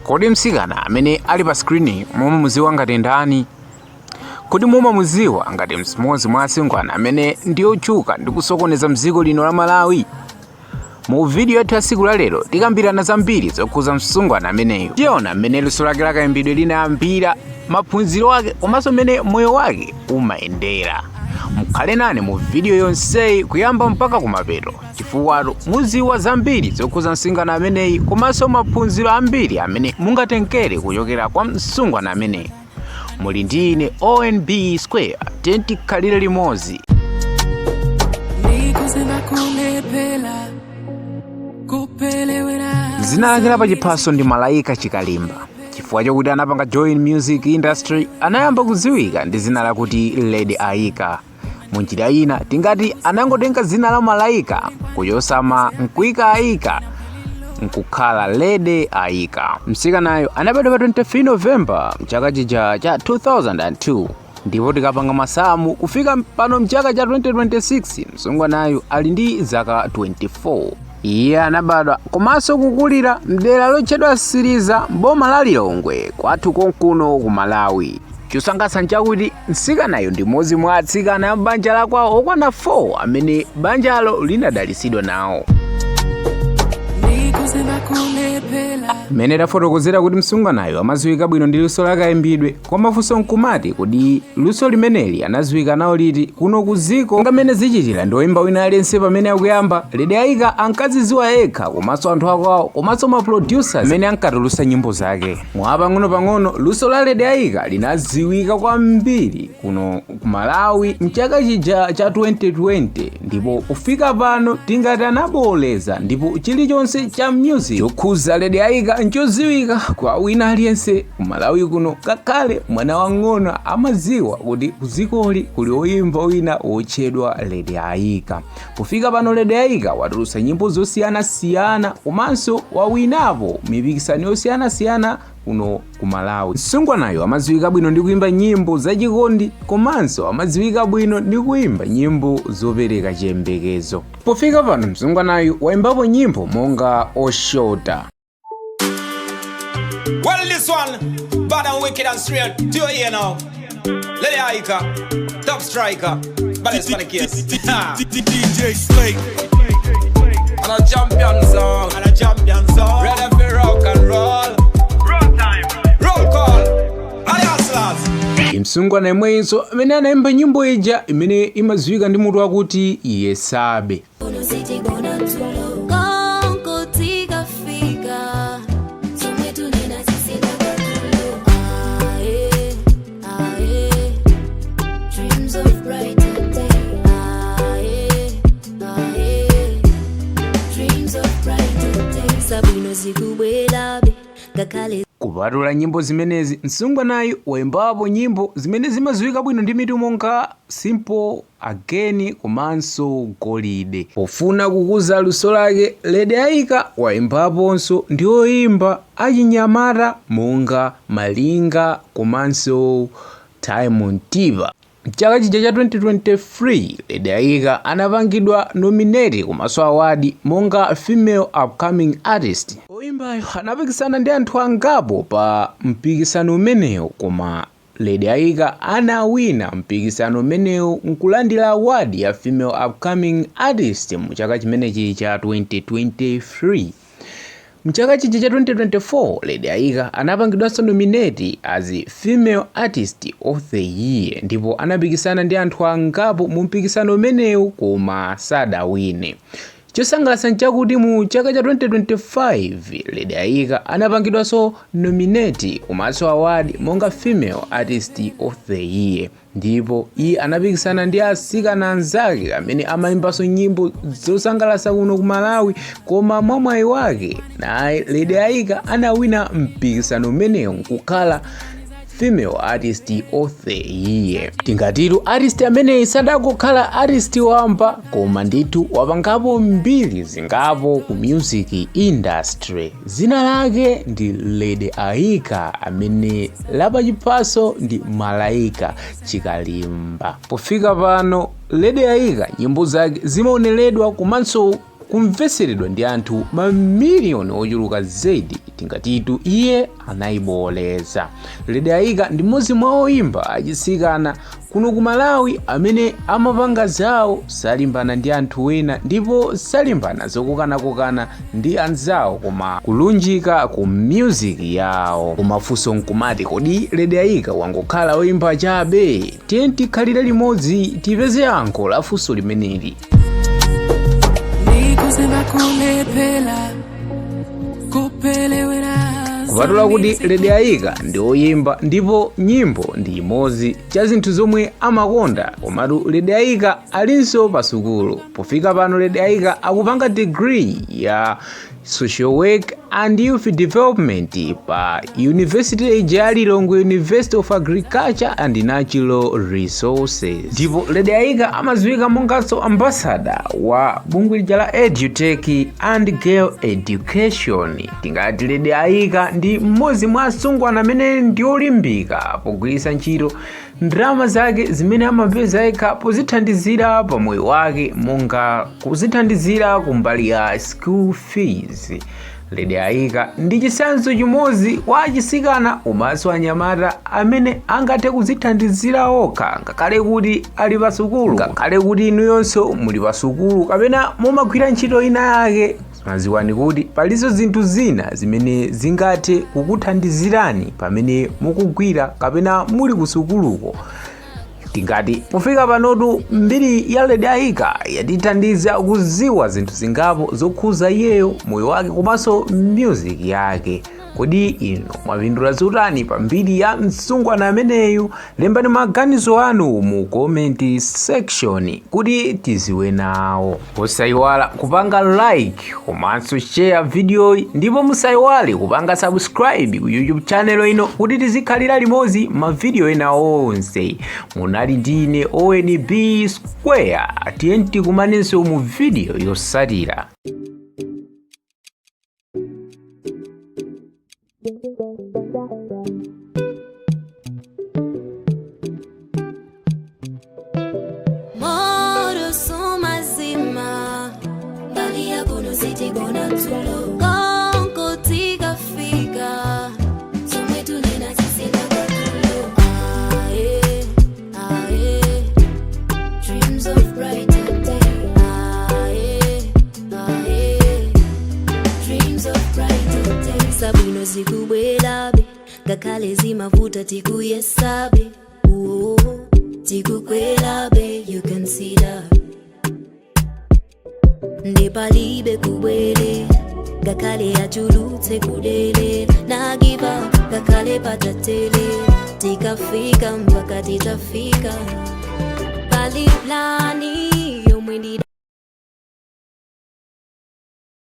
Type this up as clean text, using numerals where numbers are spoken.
Kodi mtsikana amene ali pa screen mumamudziwa ngati ndani? Kodi mumamudziwa ngati mmodzi mwa asungwana amene ndi otchuka ndi kusokoneza mdziko lino la Malawi? Mu video yathu ya tsiku la lero tikambirana zambiri zokhuza msungwana ameneyu. Tiona mmene luso lake lakayimbidwe linayambira, maphunziro ake komanso mmene moyo wake umayendera. Mukhale nane mu video yonseyi kuyamba mpaka kumapeto, chifukwatu muziwa zambiri zokhuza msungwana ameneyi komanso maphunziro ambiri amene mungatengere kuchokera kwa msungwana ameneyi. Muli ndi ine ONB Square, tikhalire limodzi. Ndikuzimva kulephera kupelewera. Zina lake la pachiphaso ndi Malaika Chikalimba. Chifukwa chokuti anapanga join music industry, anayamba kudziwika ndi zina lakuti Lady Aika. Munjira ina tingati anangotenga zina la Malaika kuchotsa ma nkuika Aika nkukhala Lady Aika. Mtsikanayo anabadwa pa 23 November mchaka chija cha 2002, ndipo tikapanga masamu kufika pano mchaka cha 2026, msungwanayo ali ndi zaka 24. Iye anabadwa komanso kukulira mdera lotchedwa Siriza, mboma la Lilongwe, kwathu konkuno ku Malawi. Chosangalatsa nchakuti mtsikanayo ndi mmodzi mwa atsikana a banja la kwawo okwana 4 amene banjalo linadalitsidwa nawo. Ndikuzimva kulephera. Mmene tafotokozera kuti msungwanayo amadziwika bwino ndi luso lakayimbidwe, koma funso nkumati, kodi luso limeneli anadziwika nawo liti kuno ku dziko? Ngamene zichitira ndi oyimba wina aliyense pamene akuyamba, Lady Aika ankadzidziwa yekha komanso anthu akwawo komanso ma producers amene ankatulutsa nyimbo zake. Mwa pang'ono-pang'ono luso la Lady Aika linadziwika kwambiri kuno ku Malawi mchaka chija cha 2020, ndipo kufika pano tingati anaboleza, ndipo chilichonse cha music chokhuza Lady Aika nchodziwika kwa wina aliyense ku Malawi kuno. Ngakhale mwana wang'ono amadziwa kuti kudzikoli kuli oyimba wina wotchedwa Lady Aika. Kufika pano Lady Aika watulutsa nyimbo zosiyanasiyana komanso wawinapo mipikisano yosiyanasiyana kuno ku Malawi. Msungwanayo amadziwika bwino ndi kuimba nyimbo zachikondi komanso amadziwika bwino ndi kuimba nyimbo zopereka chiyembekezo. Pofika pano msungwanayo waimbapo nyimbo monga Oshota. Well, this one, bad and wicked and straight to your ear now. Lady Aika, top striker, baddest for the case. DJ Slate. And a champion song, and a champion song. Ready for rock and roll. Roll time. Roll call. All the hustlers. Msungwana yemweyinso amene anayimba nyimbo ija imene imadziwika ndi mutu wakuti Yesabe. Unozitigona tulo konko tikafika zomwe tunena zisina katulo ae ae dreams of brighter day ae ae dreams of brighter day sabwino zikubwelabe ngakhale. Kupatula nyimbo zimenezi, msungwanayu waimbapo nyimbo zimene zimadziwika bwino ndi mitu monga Simple, Again komanso Golide. Pofuna kukuza luso lake, Lady Aika waimbaponso ndi oyimba achinyamata monga Malinga komanso Time Mtipa. Mchaka chija cha 2023, Lady Aika anapangidwa nominate komanso award monga Female Upcoming Artist. Oyimbayo anapikisana ndi anthu angapo pa mpikisano umenewu, koma Lady Aika anawina mpikisano umenewu nkulandira award ya Female Upcoming Artist mu chaka chimenechi cha 2023. Mchaka chija cha 2024, Lady Aika anapangidwanso nominate as Female Artist of the Year, ndipo anapikisana ndi anthu angapo mu mpikisano umenewu koma sadawine. Chosangalatsa nchakuti mu chaka cha 2025, Lady Aika anapangidwanso nominate komanso award monga Female Artist of the Year, ndipo iye anapikisana ndi atsikana anzake amene amayimbanso nyimbo zosangalatsa kuno ku Malawi, koma mwa mwayi wake naye Lady Aika anawina mpikisano umenewu nkukhala Female Artist of the Year. Tingatitu artist ameneyi sadangokhala artist wamba, koma ndithu wapangapo mbiri zingapo ku music industry. Zina lake ndi Lady Aika, amene lapachiphaso ndi Malaika Chikalimba. Pofika pano Lady Aika nyimbo zake zimaoneredwa komanso Kumveseredwa ndi anthu mamiliyoni ochuluka zedi, tingatitu iye anayiboleza. Lady Aika ndi mmodzi mwa oyimba achitsikana kuno ku Malawi amene amapanga zawo, salimbana ndi anthu ena ndipo salimbana zokokanakokana ndi anzawo, koma kulunjika ku music yawo. Koma funso nkumati, kodi Lady Aika wangokhala oyimba chabe? Tiye tikhalire limodzi tipeze yankho la funso limeneli. Ndikusemba kulephera kupelewera. Kupatula kuti Lady Aika ndi oyimba ndipo nyimbo ndi imodzi cha zinthu zomwe amakonda, komatu Lady Aika alinso pa sukulu. Pofika pano Lady Aika akupanga degree ya Social Work and Youth Development pa University ya Lilongwe, University of Agriculture and Natural Resources. Ndipo Lady Aika amadziwika monganso ambassador wa bungwe lija la Edutech and Girl Education. Tingati Lady Aika ndi mmodzi mwa asungwana amene ndi olimbika pogwiritsa ntchito ndalama zake zimene amapeza yekha pozithandizira pa moyo wake, monga kuzithandizira kumbali ya school fees. Lady Aika ndi chitsanzo chimodzi kwa achisikana komanso anyamata amene angathe kuzithandizira okha ngakhale kuti ali pa sukulu. Ngakhale kuti inuyonso muli pa sukulu kapena mumagwira ntchito ina yake, maziwani kuti palinso zinthu zina zimene zingathe kukuthandizirani pamene mukugwira kapena muli ku sukuluko. Tingati pofika panotu mbiri ya Lady Aika yatithandiza kuziwa zinthu zingapo zokhuza iyeyo, moyo wake komanso music yake. Kodi inu mwapindula zotani pa mbiri ya msungwana ameneyu? Lembani maganizo anu mu comment section kuti tiziwe nawo. Musayiwala kupanga like komanso share video, ndipo musayiwale kupanga subscribe ku YouTube channel ino kuti tizikhalira limodzi ma video ena onse. Munali ndine ONB Square. Tiye tikumanenso mu video yosatira. Moto sumazima, mbali yakuno sitigona tulo, konko tikafika zomwe tunena zisindakatulo. Ae, ae, dreams of brighter day. Ae, ae, dreams of brighter day. Sabwino zikubwerabe ngakhale zimavuta, tikuyesabe, uo tikukwerabe. You can see that ndipalibe kubwerera ngakhale achulutse kudelera nagiva, ngakhale patatelera, tikafika mpaka titafika pali plani.